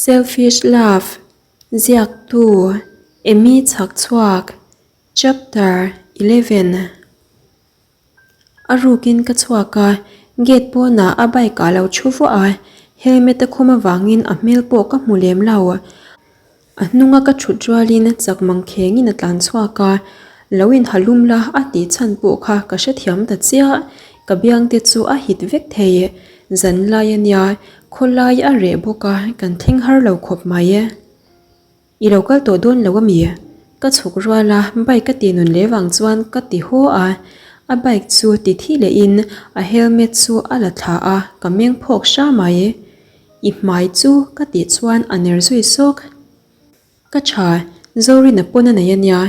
Selfish Love, Ziaktu, Emy Chhakchhuak, Chapter 11. A rukin ka chhuak a, gate pawnah a bike ah lo thu vuah a, helmet a khum avangin a hmel pawh ka hmu lem lo. A hnunga ka thut rualin chak mang khengin a tlan chhuak a, lo inhalum la a tih chhan pawh kha ka hrethiam ta chiah. Ka biang te chu a hit vek thei. Zan lai a nia, khawlai a reh bawk a, kan thleng har lo khawp mai. I lo kal tawh dawn lo a mi? Ka chhuk rual a, bike ka ti nun leh vang chuan ka ti haw a. A bike chu ti thi lehin a helmet chu a la thla a, ka meng phawk hra mai. I hmai chu ka tih chuan a ner zui sawk. Ka tha, Zorina pawn a nei a nia,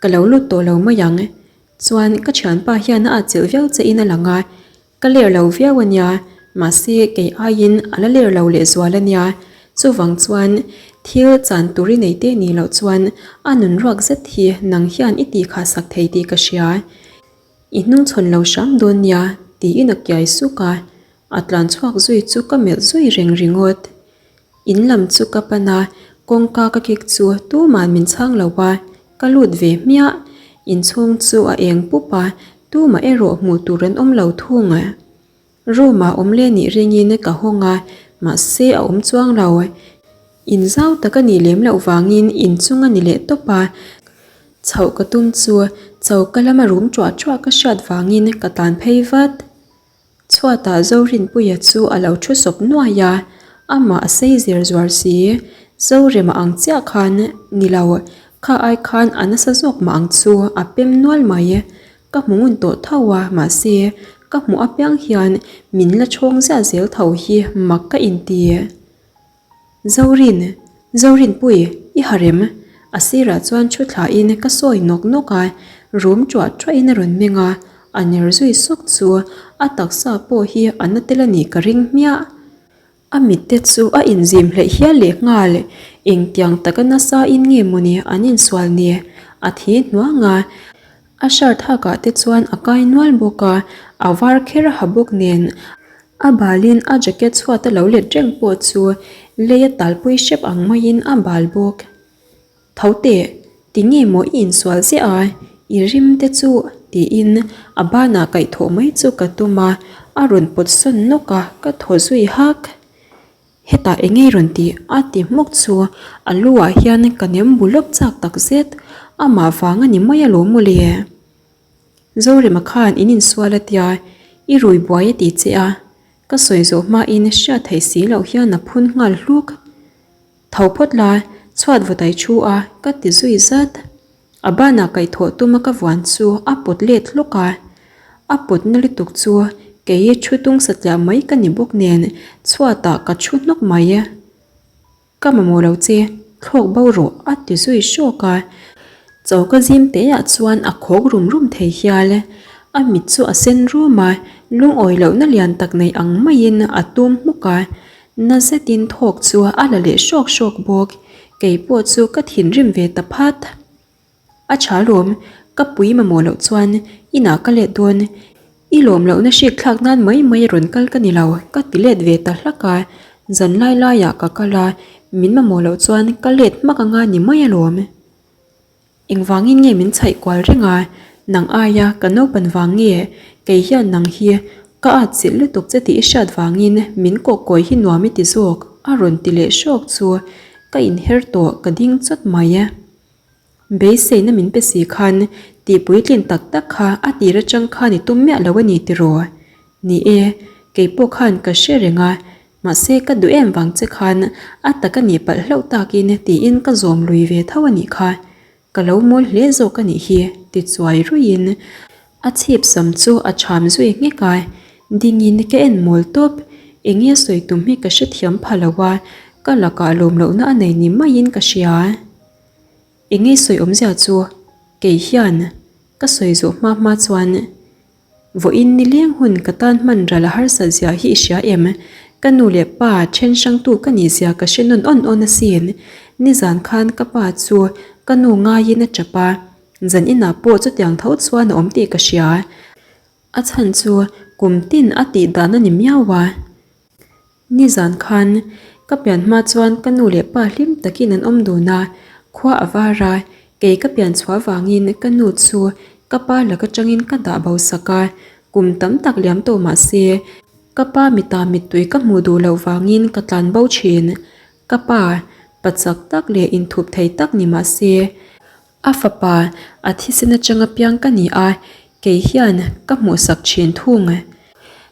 ka lo lut tawh lo mai ang. Chuan ka thianpa hian a atchilh viau che in a lang a, ka ler lo viau a nia, mahse kei aiin a la ler lo lehzual a nia. Chuvang chuan thil chan tur i nei te nih loh chuan a nun ruak zet hi nang hian i tih khah sak thei tih ka hria. I hnungchhawn lo hram dawn nia tiin a kiai suk a. A tlan chhuak zui chu ka melh zui reng ringawt. In lam chu ka pan a, kawngka ka kik chu tuman min chhang lo a, ka lut ve hmiah. Inchhung chu a eng pup a, tumah erawh hmuh tur an awm lo thung. Room ah awm leh nih ringin ka hawng a, mahse a awm chuang lo. In zau tak a nih lem loh vangin inchung a ni leh tawp a, chhoh ka tum chu choka lama rum ṭuah ṭuah ka hriat vangin ka tlan phei vat. Chhuatah Zorinpuia chu a lo thu sawp nuai a, amah a sei zir zuar si. Zorema ang chiah khan ni lo, kha ai khan a nasa zawk mah ang chu a pem nual mai. Ka hmu ngun tawh tho a, mahse ka hmuh apiang hian min la chhawng ziah zel tho hi mak ka inti. Zorin, Zorinpui, i harem? A sirah chuan thu thlain ka sawi nawk nawk a, rum ṭuah ṭuahin a rawn meng a, a ner zui sawk chu a taksa pawh hi a na tel a nih ka ring hmiah. A mitte chu a inzim hleih hial leh nghal, engtiang taka nasa in nge mawni an insual ni? A thi hnuang a, a shirt hakah te chuan a kai nual bawk a, a var kher a ha bawk nen A balin a jacket chhuat a lo let reng pawh chu lei a talpui hrep ang maiin a bal bawk. Tho teh, tinge maw i insual ziah a, i rim te chu tiin a banah kaihthawh mai chu ka tum a, a rawn pawt sawn nawk a, ka thaw zui hak. Hetah eng nge rawn tih a ti hmawk chu a lu ah hian ka nem bu lawp chak tak zet, amah vang a ni mai alawm mawle. Zorema khan in insual a tia, i rui buai a ti che a, ka sawi zawh hmain hriat theih si loh hian a phun nghal hluk. Tho phawt la, chhuat vawtai thu a, ka ti zui zat. A banah kaihthawh tuma ka vuan chu a pawt let hlawk a, a pawtna lutuk chu kei thu tung satliah mai ka ni bawk nen chhuatah ka thu hnawk mai. Ka mamawh lo che, thlawk bo rawh a ti zui hrawk a. Choka zim teah chuan a khawk rum rum thei hial. A mit chu a sen rum a, lungawi lohna lian tak nei ang maiin a tum hmuk a. Na zetin thawk chu a la leh hrawk hrawk bawk. Kei pawh chu ka thinrim ve ta phat. A tha lawm, ka pui mamawh loh chuan inah ka let dawn. I lawm lohna hrik thlak nan mai mai rawn kal ka ni lo, ka ti let ve ta hlak a. Zan lai laiah ka kal a, min mamawh loh chuan ka let hmak anga ni mai alawm. Engvangin nge min chhaih kual reng a, nang aia ka naupan vang nge, kei hian nang hi ka at chilh lutuk che tih i hriat vangin min kawkkawi hi nuam i ti zawk, a rawn ti leh hrawk chu ka inher tawh ka ding chawt mai. Beiseina min pe si khan tih puitlin tak tak kha a tir atang khan i tum miah lo a ni tiraw? Ni e, kei pawh khan ka hre reng a, mahse ka duh em vang che khan a tak a nih palh hlauh takin tiin ka zawm lui ve tho a nih kha. Ka lo mawl hle zawk a nih hi ti chuai ruiin a chhip sam chu a cham zui nghek a, dingin ka en mawl tawp. Enge sawi tum hi ka hrethiam pha lo a, ka lakah lawm lohna a nei ni maiin ka hria. Enge sawi awmzia chu kei hian ka sawi zawh hma hma chuan vawiin nileng hun ka tan hman ral a harsat zia hi i hria em? Ka nu leh pa then hrangtu ka nih zia ka hre nawn awn awn asin. Nizan khan ka pa chu ka nu ngaiin a tap a, zan inah pawh chutiang tho chuan a awm tih ka hria. A chhan chu kum tin a tih dan a ni miau a. Nizan khan Ka pian hma chuan ka nu leh pa hlim takin an awm dun a, khua a var a, kei ka pian chhuah vangin ka nu chu ka pa lak atangin ka dah bo sak a, kum tam tak liam tawh mah se ka pa mita mittui ka hmuh duh loh vangin ka tlan bo thin. Ka pa, pa chak tak leh inthup thei tak ni mah se, A fapa, a thisen atanga piang ka ni a, kei hian ka hmuhsak thin thung.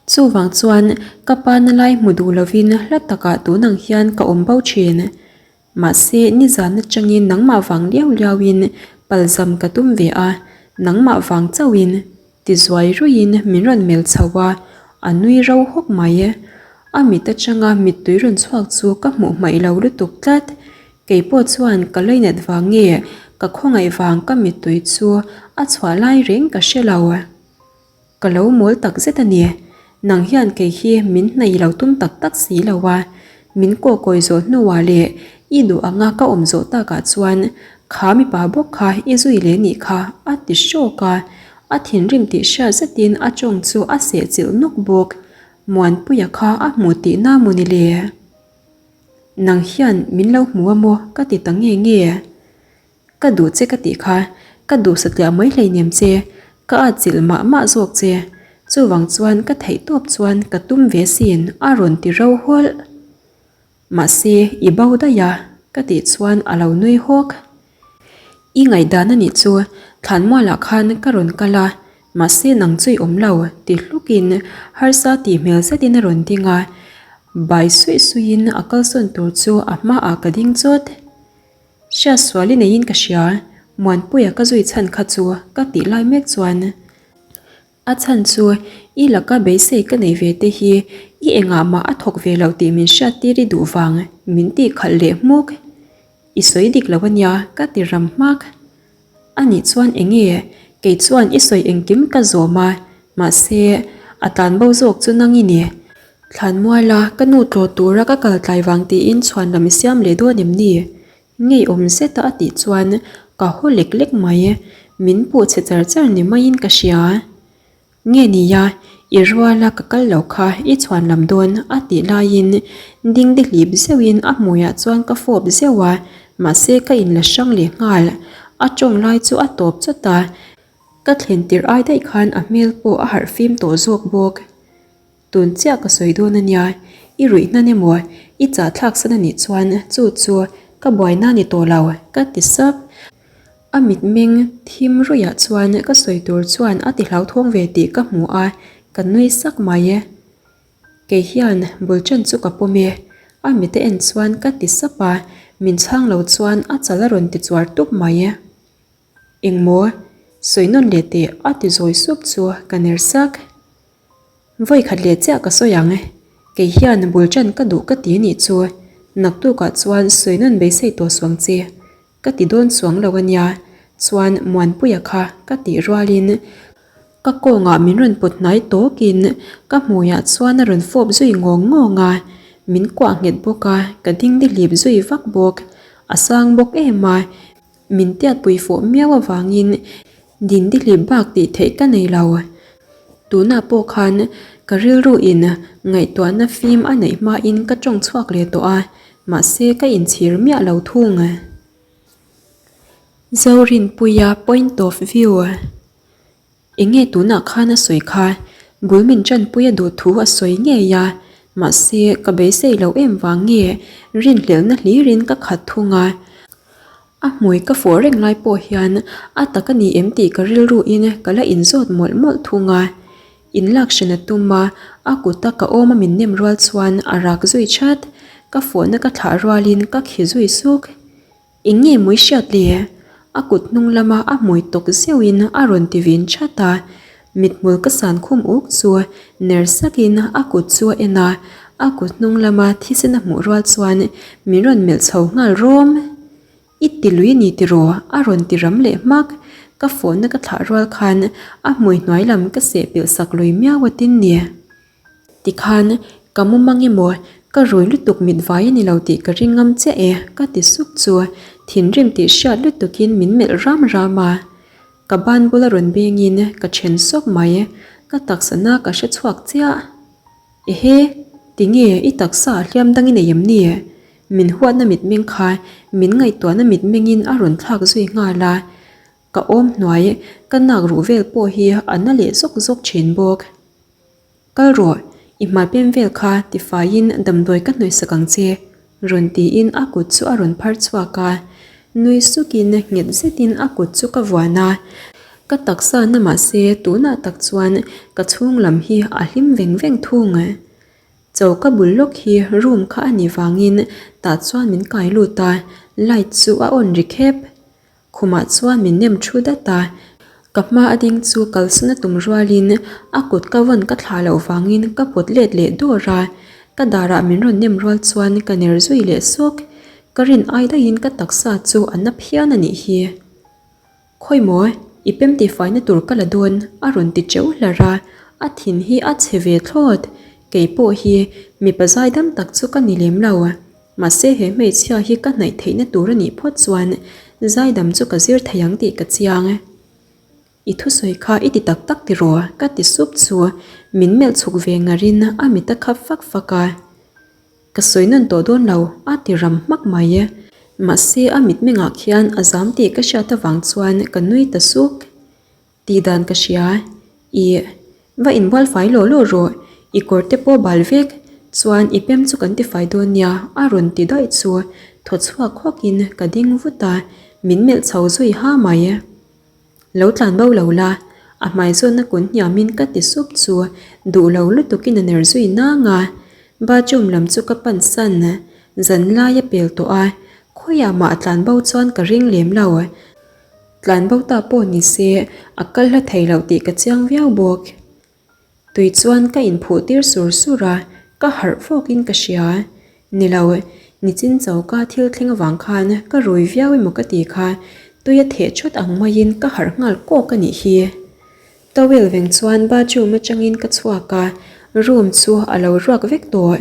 Chuvang chuan ka pa na lai hmu duh lovin hla takah tun ang hian ka awm bo thin. Mahse nizan atangin nangmah vang liau liauin palzam ka tum ve a, nangmah vang chauhin ti zuai ruiin min rawn melh chho a, a nui ro hawk mai. A mit atanga mittui rawn chhuak chu ka hmuh hmaih lo lutuk tlat. Kei pawh chuan ka lainat vang nge ka khawngaih vang ka mittui chu a chhuah lai reng ka hre lo. Ka lo mawl tak zet a ni. Nang hian kei hi min hnaih lo tum tak tak si lo a. Min kawkawi zawh hnuah leh i duh anga ka awm zawh takah chuan kha mipa bawk kha i zui leh nih kha a ti hrawk a. A thinrim tih hriat zetin a tawng chu a sehchilh nawk bawk. Muanpuia kha a hmu tihna maw ni le? Nang hian min lo hmu a maw ka ti ta nge nge. Ka duh che ka tih kha, ka duh satliah mai hleinem che, ka atchilh mah mah zawk che. Chuvang chuan ka theih tawp chuan ka tum ve sin a rawn ti ro hawlh. Mahse i bo daih a ka tih chuan a lo nui hawk. I ngaihdan a nih chu, Thlanmualah khan ka rawn kal a, mahse nang chu i awm lo ti hlukin harsa tih hmel zetin a rawn ding a, bai suih suihin a kalsawn tur chu a hmaah ka ding chawt. Hriatsual i neiin ka hria, Muanpuia ka zui chhan kha chu ka tih lai mek chuan. A chhan chu i laka beisei ka nei ve te hi i engah mah a thawk ve loh tih min hriat tir i duh vang min tih khalh leh hmuk. I sawi dik lo ania ka ti ram hmak. A nih chuan enge kei chuan i sawi engkim ka zawm a mahse a tlan bo zawk chu nang i ni. Thlanmuala ka nu tlawh tura ka kal tlai vang tiin chhuan lam i siam leh dawn em ni? Ngeiawm zeta a tih chuan ka haw lek lek mai, min puh chhe char char ni maiin ka hria. Nge nia, i ruala ka kal lo kha i chhuan lam dawn a tih laiin dingdi hlip zeuhin a hmuiah chuan ka fawp zeuh a, mahse ka inla hrang leh nghal. A tawng lai chu a tawp chawt a, ka thlen tirh ai daih khan a hmel pawh a harh fim tawh zawk bawk. Tun chiah ka sawi dawn a nia, i ruih hnan emaw i chah thlak san a nih chuan chu chu ka buaina ni tawh lo ka ti sap. A mitmeng thim ruihah chuan ka sawi tur chuan a ti hlauthawng ve tih ka hmu a, ka nui sak mai. Kei hian bul ṭan chu ka pawm e, a mite en chuan ka ti sap a, min chhang lo chuan a chal a rawn ti chuar tup mai. Engmaw? Sawi nawn leh teh a ti zawi sup chu ka ner sak. Vawi khat leh chiah ka sawi ang e, kei hian bul ṭan ka duh ka ti nih chu, naktukah chuan sawi nawn beisei tawh suang che ka ti dawn chuang lo a nia, chuan Muanpuia kha ka tih rualin ka kawngah min rawn pawt hnai tawkin ka hmuiah chuan a rawn fawp zui ngawng ngawng a, min kuah nghet bawk a, ka dingdihlip zui vak bawk, a sang bawk em a. Min tiatpui fawh miau avangin dindihlip bak tih theih ka nei lo. Tunah pawh khan ka rilru in ngaihtuahna fim a neih hmain ka tawng chhuak leh tawh a, mahse ka inchhir miah lo thung. Zorinpuia point of view. Enge tunah khan a sawi kha? Bul min tanpui a duh thu a sawi ngei a, mahse ka beisei loh em vang nge rinhlelhna hlirin ka khat thung a. A hmui ka fawh reng lai pawh hian a tak a ni em tih ka rilruin ka la inzawt mawlh mawlh thung a. Inlak hran a tum a, a kuta ka awm a min nem rual chuan a rak zui chat. Ka fawhna ka thlah rualin ka khi zui suk. Eng nge mawi hriat le? A kut hnung lama a hmui tawk zeuhin a rawn ti vin that a, mithmul ka san khum uk chu ner sakin a kut chu a en a, a kut hnung lama thisen a hmuh rual chuan min rawn melh chho nghal rawm. I ti lui ni tiraw? A rawn ti ram leh hmak. Ka phone-na ka thlah rual khan a hmui hnuai lam ka seh pilh sak lui miau a tin ni. Tikhan, ka mu mang emaw, ka rui lutuk mit vai a ni lo tih ka ring ngam chiah e, ka ti sup chu. Thinrim tih hriat lutukin min melh ram ram a. Ka ban bula rawn bengin ka then sawk mai, ka taksa na ka hre chhuak chiah. Ehe, tinge i taksa a hliam dang i nei em ni? Min huatna mitmeng kha min ngaihtuahna mitmengin a rawn thlak zui nghal a, ka awm hnuai ka nak ruh vel pawh hi a na leh zawk zawk thin bawk. Kal rawh, i hmai pem vel kha tifaiin damdawi ka hnawihsak ang che, rawn tiin a kut chu a rawn phar chhuak a. Nui sukin nghet zetin a kut chu ka vuan a, ka taksa na mahse tunah tak chuan ka chhung lam hi a hlim veng veng thung. Choka bul lawk hi room kha a nih vangin tah chuan min kai lut a, light chu a on ri khep. Khumah chuan min nem thu dat a, ka hma a ding chu kalsan a tum rualin a kut ka vawn ka thlah loh vangin ka pawt let leh dawr a, ka darah min rawn nem rual chuan ka ner zui leh sawk. Ka rin ai daihin ka taksa chu a na phian a nih hi. Khawi maw, i pem tihfaina tur ka la dawn a rawn ti teuh hlar a, a thin hi a chhe ve thlawt. Kei pawh hi mipa zaidam tak chu ka ni lem lo. Mahse he hmeichhia hi ka hnaih theihna tur a nih phawt chuan zaidam chu ka zir thei ang tih ka chiang. I thusawi kha i ti tak tak tiraw? ka ti sup chu min melh chhuk ve ngarin a mit a khap fak fak a. Ka sawi nawn tawh dawn lo, a ti ram hmak mai. Mahse a mitmengah khian a zam tih ka hriat avang chuan ka nui ta suk. Tih dan ka hria. Ih, va inbual fai law law rawh, i kawr te pawh bal vek, chuan i pem chu kan tifai dawn nia, a rawn ti daih chu thaw chhuak hawkin ka ding vut a, min melh chho zui ha mai. Lo tlan bo lo la, a hmai zawnna kun hniamin ka ti sup chu duh lo lutukin a ner zui nang a, bathroom lam chu ka pan san, zan lai a pel tawh a, khawiah mah a tlan bo chuan ka ring lem lo. Tlan bo ta pawh ni se a kal hla thei loh tih ka chiang viau bawk. Tui chuan ka inphuh tir sur sur a, ka harh fawkin ka hria. Ni lo, nichin choka thil thleng avang khan ka rui viau emaw ka ti kha, tui a theh thut ang maiin ka harh nghal kawk a nih hi. Towel veng chuan bathroom atangin ka chhuak a, room chu a lo ruak vek tawh.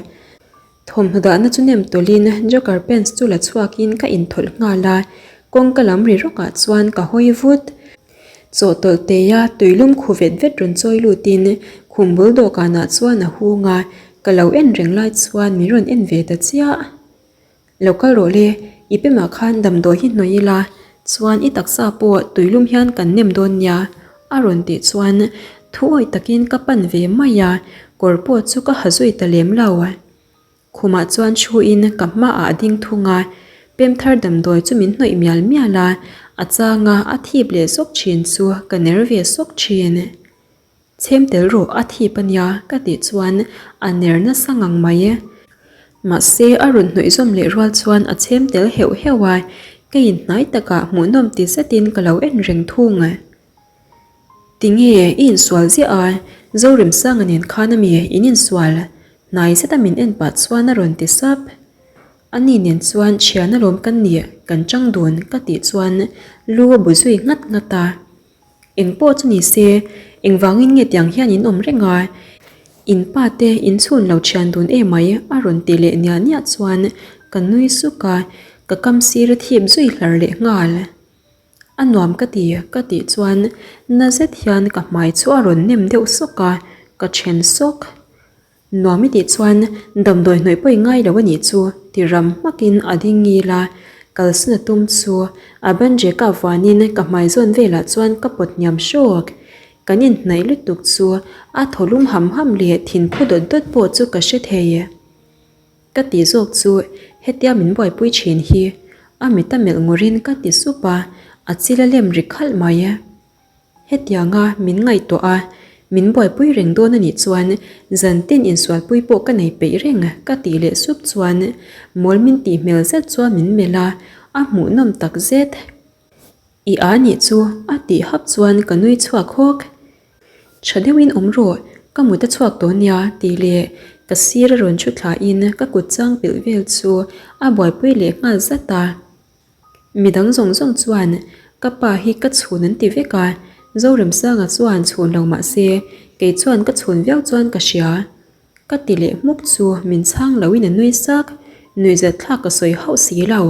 Thawmhnaw dahna chu nem tawlhin joker pants chu la chhuakin ka inthawlh nghal a, kawngka lam ri rawkah chuan ka hawi vut. Chawhtawlh teia tuilum khu vet vet rawn chawi lutin khum bul dawhkanah chuan a hung a, ka lo en reng lai chuan min rawn en ve ta chiah. Lo kal rawh le, i pemah khan damdawi hi hnawih ila, chuan i taksa pawh tuilum hian kan nem dawn nia, a rawn tih chuan thu awih takin ka pan ve mai a, kawr pawh chu ka ha zui ta lem lo. Khumah chuan thuin ka hmaah a ding thung a, pem thar damdawi chu min hnawih mial mial a, a changa a thip leh zawk thin chu ka ner ve sawk thin. Chhem tel rawh a thip a nia ka tih chuan a ner nasa ngang mai. Mahse a rawn hnawih zawm leh rual chuan a chhem tel heuh heuh a, ka inhnai takah hmuhnawm ti zetin ka lo en reng thung. Tinge i insual ziah a, Zoremsanga nen khan ami in insual? Hnai zeta min en pah chuan a rawn ti sap. Ani nen chuan thian alawm kan nih kan chang dun ka tih chuan lu a bu zui nghat nghat a. Eng pawh chu ni se, engvangin nge tiang hian in awm reng a? In pa te in chhun lo thian dun emai a rawn ti leh niah niah chuan ka nui suk a, ka kam sir a thip zui hlar leh nghal. A nuam ka ti ka tih chuan na zet hian ka hmai chu a rawn nem deuh sawk a, ka then sawk. Nuam i tih chuan damdawi hnawih pawh i ngai lo a nih chu ti ram hmakin a ding ngil a, kalsan a tum chu a banjeka vuanin ka hmai zawn velah chuan ka pawt hniam hrawk. Kan inhnaih lutuk chu a thaw lum ham ham leh thinphu dawt dawt pawh chu ka hre thei. Ka ti zawk chu hetia min buaipui thin hi a mit a melh ngurin ka ti sup a, a chil a lem ri khalh mai. Hetianga min ngaihtuah a, min buaipui reng dawn a nih chuan zan tin insualpui pawh ka nei peih reng ka tih leh sup chuan mawl min tih hmel zet chuan min melh a, a hmuhnawm tak zet. I a nih chu a tih hap chuan ka nui chhuak hawk. Tha deuhin awm rawh, ka mut a chhuak tawh nia tih leh ka sir a rawn thu thlain ka kut chang pilh vel chu a buaipui leh nghal zat a. Midang zawng zawng chuan ka pa hi ka chhun an ti vek a, Zoremsanga chuan chhun lo mah se kei chuan ka chhun viau chuan ka hria. Ka ti leh hmuk chu min chhang loin a nui sak, nuihzat thlak ka sawi hauh si lo.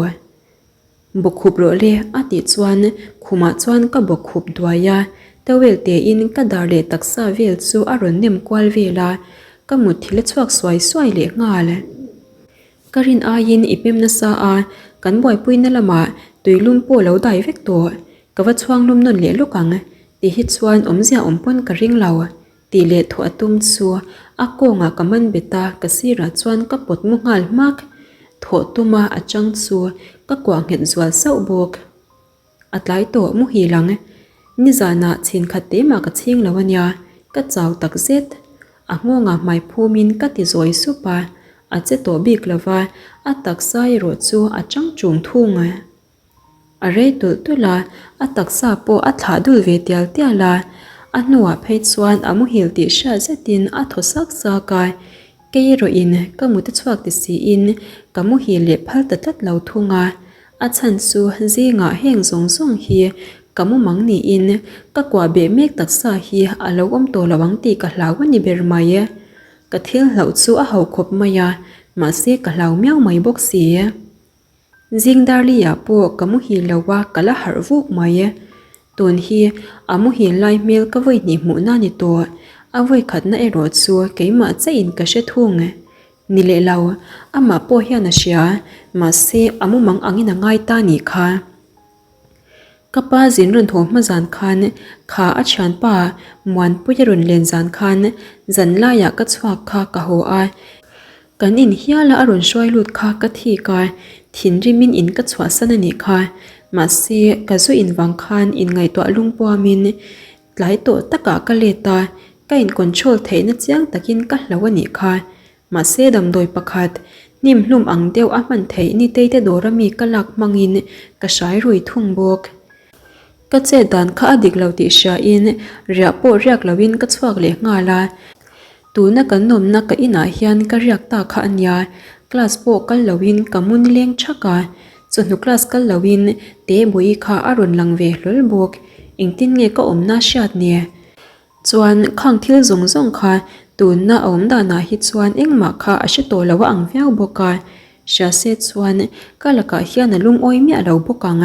Bawkkhup rawh le a tih chuan khumah chuan ka bawkkhup duai a, towel tein ka dar leh taksa vel chu a rawn nem kual vel a, ka mutthilh a chhuak suai suai leh nghal. Ka rin aiin i pem nasa a, kan buaipuina lamah tuilum pawh lo dai vek tawh. Ka va chhuang lum nawn leh lawk ang ti hi chuan awmzia awm pawn ka ring lo tih leh thawh a tum chu a kawngah ka man bet a, ka sirah chuan ka pawt mu nghal hmak. Thawh tuma a chang chu ka kuah nghet zual sauh bawk. A tlai tawh muhil ang. Nizanah chhin khat te mah ka chhing lo ania, ka chau tak zet. A nghawngah hmai phumin ka ti zawi sup a, a che tawh bik lo va, a taksa erawh chu a chang chung thung. A rei tulh tulh a, a taksa pawh a thlah dul ve tial tial a, a hnuah phei chuan a muhil tih hriat zetin a thaw sak sak a, kei erawhin ka mute chhuak ti siin ka muhil leh phal ta tlat lo thung a, a chhan chu zingah heng zawng zawng hi ka mumang niin ka kuah beh mek taksa hi a lo awm tawh lo ang tih ka hlau a ni ber mai. Ka thil hlauh chu a hauh khawp mai a, mahse ka hlau miau mai bawk si. Zing Darli-ah pawh ka muhil lo a, ka la harh vuk mai. Tun hi a muhil lai hmel ka vawi hnih hmuhna ni tawh. A vawi khatna erawh chu keimah chaihin ka hre thung. Ni leh lo, amah pawh hian a hria, mahse a mumang angin a ngai ta nih kha. Ka pa zin rawn haw hma zan khan kha a thianpa Muanpuia rawn len zan khan zan laiah ka chhuak kha ka haw a, kan in hiala a rawn hruai lut kha ka thik a, thinrimin in ka chhuahsan a nih kha. Mahse, ka zu in vang khan inngaihtuah lungpuamin tlai tawh takah ka let a, ka in control theihna chiang takin ka hlo a nih kha. Mahse damdawi pakhat, hnim hlum ang deuh a hman theih nitei te dawr ami ka lak hmangin ka hrai rui thung bawk. Ka chet dan kha a dik lo tih hriain riah pawh riak loin ka chhuak leh nghal a. Tuna kan nawmna ka inah hian ka riak ta kha a nia, class pawh kal loin ka mun leng thak a. Chawhnu class kal loin Tebawi kha a rawn lang ve hlawl bawk. Engtin nge ka awmna hriat ni? Chuan khang thil zawng zawng kha tunna a awm danah hi chuan engmah kha a hre tawh lo a ang viau bawk a, hria se chuan ka lakah hian a lungawi miah lo bawk ang.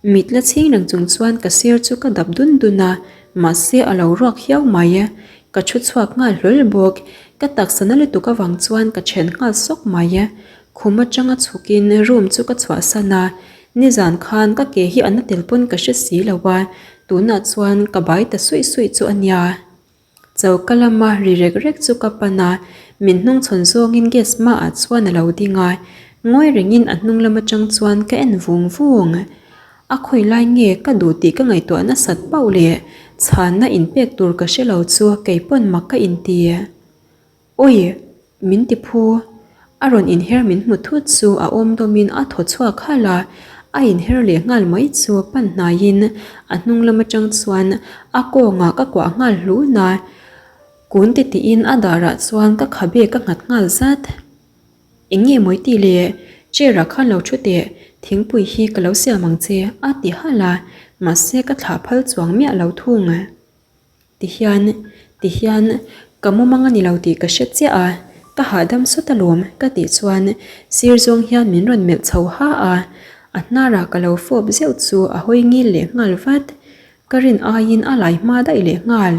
Mit la chhing reng chung chuan ka sir chu ka dap dun dun a, mahse a lo ruak hiau mai. Ka thu chhuak nghal hlawl bawk, ka taksa na lutuk avang chuan ka then nghal sawk mai. Khum atanga chhukin room chu ka chhuahsan a, nizan khan ka ke hi a na tel pawn ka hre si lo a, Tunah chuan ka bai ta suih suih chu a nia. Choka lama ri rek rek chu ka pan a, min hnung chhawn zawngin gas hmaah chuan a lo ding a, ngawi rengin a hnung lam atang chuan ka en vung vung. A khawi lai nge ka duh tih ka ngaihtuah nasat pauh leh chhanna inpek tur ka hre lo chu keipawn mak ka inti. Awi! Min ti phu. A rawn inher min hmu thut chu a awm dawmin a thaw chhuak halh a, a inher leh nghal mai chu pan hnaiin a hnung lam atang chuan a kawngah ka kuah nghal hlun a, kun ti tiin a darah chuan ka khabe ka nghat nghal zat. Eng nge mawi tih le? Chair ah khan lo thu teh, thingpui hi ka lo siam ang che a ti halh a, mahse ka thlah phal chuang miah lo thung. Tihian, tihian, ka mumang a ni lo tih ka hre chiah a, ka hahdam sawt alawm ka tih chuan sir zawng hian min rawn melh chho ha a, a hnarah ka lo fawp zeuh chu a hawi ngil leh nghal vat, ka rin aiin a lai hma daih leh nghal.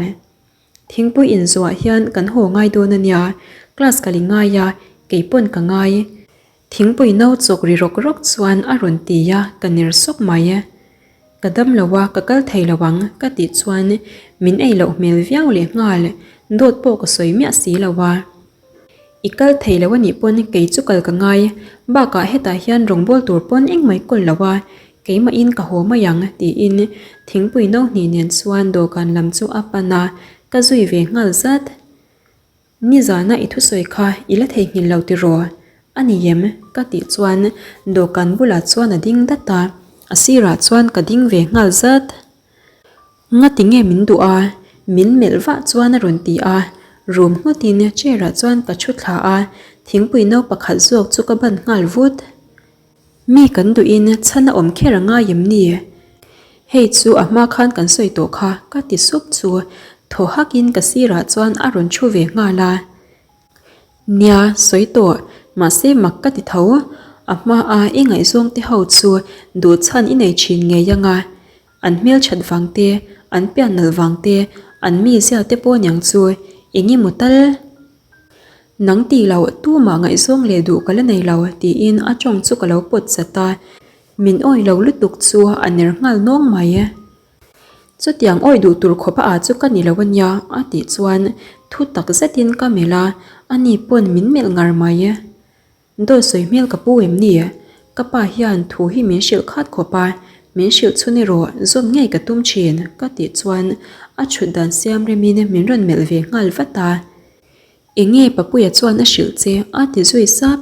Thingpui inzuah hian kan haw ngai dawn a nia, class ka li ngai a, kei pawn ka ngai. Thingpui no chawk ri rawk rawk chuan a rawn ti a, ka ner sawk mai. Ka dam lo a, ka kal thei lo ang ka tih chuan min ei loh hmel viau leh nghal, dawt pawh ka sawi miah si lo a. I kal thei lo a nih pawn kei chu kal ka ngai, bakah hetah hian rawngbâwl tur pawn engmah i kawl lo a, keimahin ka haw mai ang tiin thingpui no hnih nen chuan dawhkan lam chu a pan a, ka zui ve nghal zat. Nizana i thusawi kha i la theihnghilh lo tiraw? A ni em? Ka tih chuan dawhkan bulah chuan a ding dat a, a sirah chuan ka ding ve nghal zat. Ngati nge min duh a? Min melh vah chuan a rawn ti a, rum ngawtin chair ah chuan ka thu thla a, thingpui no pakhat zawk chu ka ban nghal vut. Mi kan duhin chhan a awm kher a ngai em ni? Hei chu a hma khan kan sawi tawh kha ka ti sup chu thaw hakin ka sirah chuan a rawn thu ve nghal a. Nia, sawi tawh, mahse mak ka ti tho. A hma a i ngaihzawng te ho chu duh chhan i nei thin ngei ang a. An hmelthat vang te, an pian nalh vang te, an mizia te pawh niang chu eng emaw tal. Nang tih loh tumah ngaihzawng leh duh ka la nei lo tiin a tawng chu ka lo pawt chat a, min awih lo lutuk chu a ner nghal nawng mai. Chutiang awih duh tur khawp a ah chu ka ni lo a nia a tih chuan thu tak zetin ka melh a, ani pawn min melh ngar mai. Dawt sawi hmel ka pu em ni? Ka pa hian thu hi min hrilh khat khawp a, min hrilh chhun erawh zawm ngei ka tum thin ka tih chuan a chhut dan siam remin min rawn melh ve nghal vat a. Enge Papuia chuan a hrilh che a ti zui sap.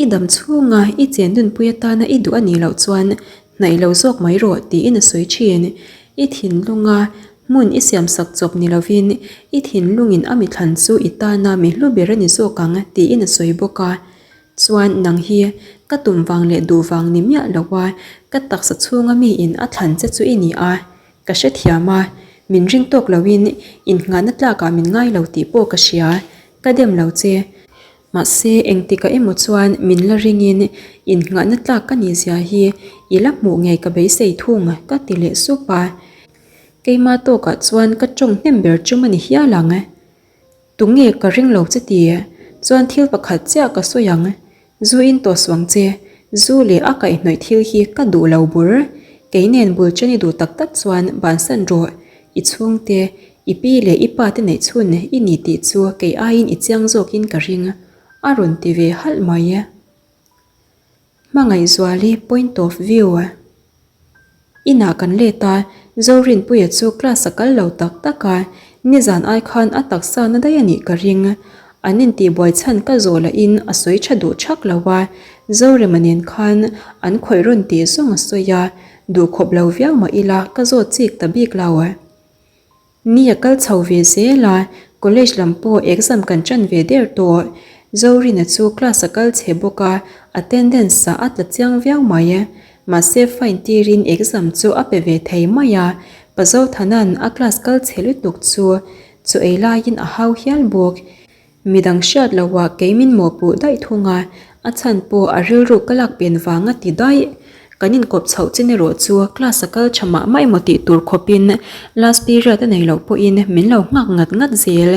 I dam chhunga i chen nunpui atana i duh a nih loh chuan hnaih lo zawk mai rawh tiin a sawi thin. I thinlunga hmun i siamsak chawp ni lovin i thinlungin a mithlan chu i tana mi hlu ber a ni zawk ang tiin a sawi bawk a. Chuan nang hi ka tum vang leh duh vang ni miah lo a, ka taksa chhunga miin a thlan che chu i ni a, ka hrethiam a, min ring tawk loin innghahna tlakah min ngai lo tih pawh ka hria, ka dem lo che. Mahse, engtikah emaw chuan min la ringin innghahna tlak ka nih zia hi i la hmuh ngei ka beisei thung ka ti leh sup a. Keima tawkah chuan ka tawng hnem ber chum a ni hial ang. Tunge ka ring lo che ti? Chuan thil pakhat chiah ka sawi ang. Zu in tawh suang che, zu leh a kaihhnawih thil hi ka duh lo bur. Kei nen bul chen i duh tak tak chuan bansan rawh. I chhungte, i pi leh i pa te neih chhun i ni tih chu kei aiin i chiang zawkin ka ring, a rawn ti ve halh mai. Hmangaihzuali point of view. Inah kan let a, Zorinpuia chu class a kal lo tak tak a, nizan ai khan a taksa na daih a nih ka ring. An intihbuai chhan ka zawh lahin a sawi tha duh thak lo a, Zorema nen khan an khawih rawn tih zawng a sawi a, duhkhawp lo viau mah ila ka zawt chik ta bik lo. Ni a kal chho ve zel a, college lam pawh exam kan ṭan ve der tawh. Zorina chu class a kal chhe bawk a, attendance ah a tla chiang viau mai. Mahse fine tirin exam chu a pe ve thei mai a, Pa Zothana'n a class kal chhe lutuk chu chu ei laiin a hau hial bawk. Midang hriat loah kei min mawhpuh daih thung a, a chhan pawh a rilru ka lak pen vang a ti daih. Kan inkawp chhoh chin erawh chu class a kal tha mah mah emaw tih tur khawpin last period a nei loh pawhin min lo nghak ngat ngat zel.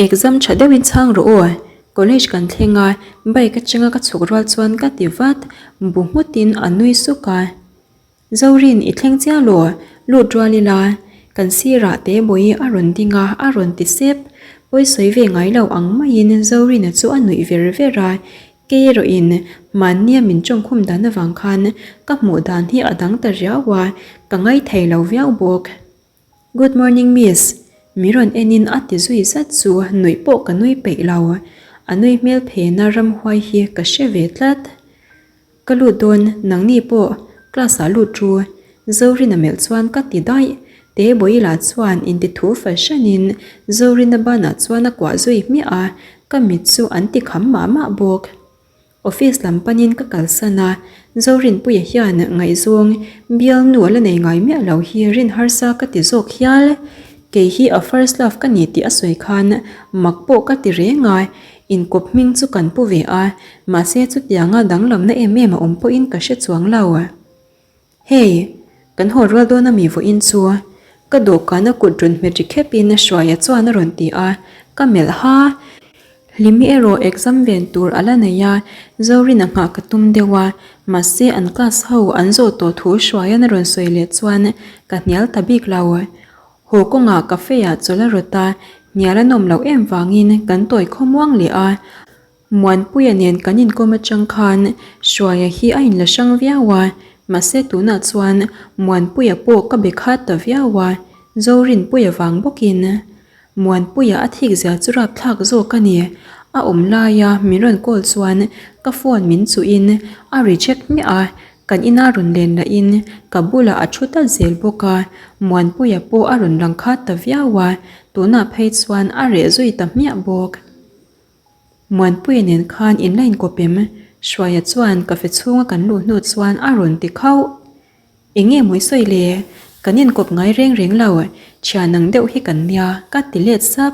Exam tha deuhin chhang rawh aw, college kan thleng a, bike atanga ka chhuk rual chuan ka ti vat, bu nghutin a nui suk a. Zorin i thleng chiah law, lut rual ila, kan sirah te bawi a rawn ding a, a rawn ti sep. Pawi sawi ve ngai lo ang maiin Zorina chu a nuih ver ver a, kei erawhin mahnia min tawngkhum dan avang khan ka hmuh dan hi a dang ta riau a, ka ngaithei lo viau bawk. Good morning miss, mi rawn enin a ti zui zat chu nuih pawh ka nui peih lo, a nui hmel phena ramhuai hi ka hre ve tlat. Ka lut dawn, nangni pawh class ah lut ru. Zorina melh chuan ka ti daih. Tebawii lah chuan inti thu fahranin Zorina banah chuan a kuah zui hmiah a, ka mit chu an ti kham mah mah bawk. Office lam panin ka kalsan a, Zorinpuia hian ngaihzawng bialnu a la nei ngai miah lo hi rin harsa ka ti zawk hial. Kei hi a first love ka ni tih a sawi khan mak pawh ka ti reng a, Inkawp hming chu kan pu ve a, mahse chutianga danglamna em em a awm pawhin ka hre chuang lo. Hey, kan haw rual dawn ami vawiin chu? Ka dawhkana kut rawn hmet ri khepin Hruaia chuan a rawn ti a, ka melh ha. Hlimi erawh exam ven tur a la nei a, Zorina nghah ka tum deuh a, mahse an class ho an zawh tawh thu Hruaia'n a rawn sawi leh chuan ka hnial ta bik lo. Haw kawngah cafe ah chawlh a rawt a, hnial a nawm loh em vangin kan tawi khawmuang leh a. Muanpuia nen kan inkawm atang khan Hruaia hi a inla hrang viau a, mahse tunah chuan Muanpuia pawh ka be khat ta viau a, Zorinpuia vang bawkin Muanpuia a thik zia chu rapthlak zawk a ni. A awm laia min rawn call chuan ka phone min chuhin a reject hmiah a, Kan ina rawn len lahin ka bulah a thu tlat zel bawk a, Muanpuia pawh a rawn lang khat ta viau a, tunah phei chuan a reh zui ta hmiah bawk. Muanpuia nen khan in la inkawp em? Hruaia chuan cafe chhunga kan luh hnu chuan a rawn ti khauh. Eng nge mawi sawi le? Kan inkawp ngai reng reng lo, thian ang deuh hi kan nia ka ti let sap,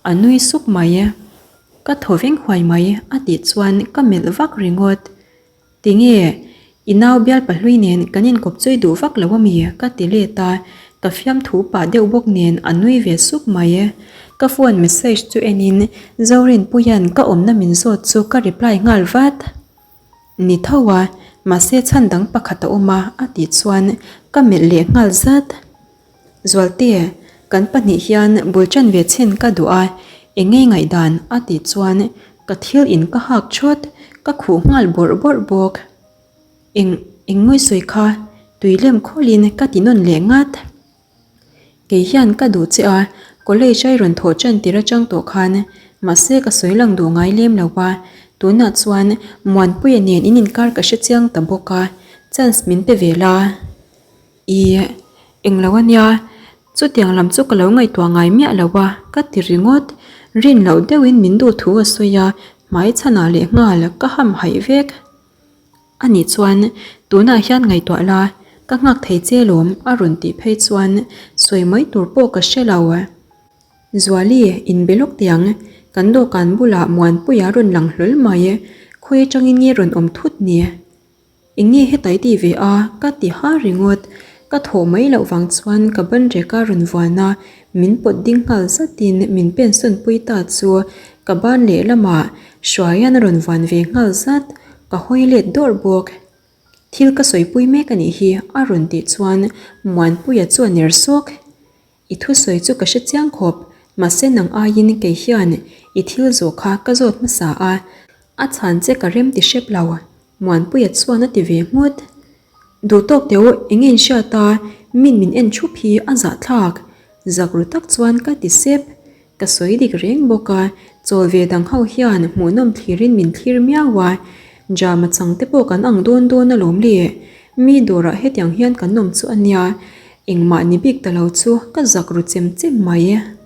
a nui suk mai. Ka thaw veng huai mai a tih chuan ka melh vak ringawt. Tinge, i nau bial pahlui nen kan inkawp chawi duh vak lo ami? ka ti let a, ka fiamthu pah deuh bawk nen a nui ve sup mai. Ka phone message chu en in Zorinpuia'n ka awmna min zawt chu ka reply nghal vat. Ni tho a, mahse chhan dang pakhat a awm a a tih chuan ka melh leh nghal zat. Zualte, kan pahnih hian bul ṭan ve chhin ka duh a, eng ngei ngaihdan a tih chuan ka thil in ka hak thawt, ka khuh nghal bawrh bawrh bawk. Eng eng ngawi sawi kha tui lem khawlin ka ti nawn leh ngat. Kei hian ka duh che a, college a i rawn thawh ṭan tir aṭang tawh khan mahse ka sawi lang duh ngai lem lo a, tunah chuan Muanpuia nen in inkar ka hre chiang ta bawk a, chance min pe ve la. I englo a nia, chutiang lam chu ka lo ngaihtuah ngai miah lo a, ka ti ringawt. Rin loh deuhin min duh thu a sawi a, hmai chhanah leh nghal ka ham haih vek. Anih chuan tunah hian ngaihtuah la, ka nghak thei che lawm a rawn tih phei chuan sawi mai tur pawh ka hre lo. Zuali, inbe lawk tiang, kan dawhkan bulah Muanpuia rawn lang hlawl mai, khawi atangin nge rawn awm thut ni? Eng nge hetai ti ve a? Ka ti ha ringawt. Ka thawh mai loh vang chuan ka ban reka rawn vuan a, min pawt ding nghal zatin min pensawn pui ta chu ka ban lehlamah Hruaia'n a rawn vuan ve nghal zat, ka hawi let dawrh bawk. Thil ka sawipui mek a nih hi a rawn tih chuan Muanpuia chu a ner sawk. I thusawi chu ka hre chiang khawp, mahse nang aiin kei hian i thil zawh kha ka zawt hmasa a, a chhan che ka rem ti hrep lo, Muanpuia chuan a ti ve nghut. Duh tawk teh u, eng nge in hriat a, min min en thup hi a zahthlak, zak ru tak chuan ka ti sep. Ka sawi dik reng bawk a, chawl ve dang ho hian hmuhnawm thlirin min thlir miau a, drama chang te pawh kan ang dawn dawn alawm le. Mi dawrah hetiang hian kan awm chu a nia, engmah ni bik ta lo chu ka zak ru chem chem mai.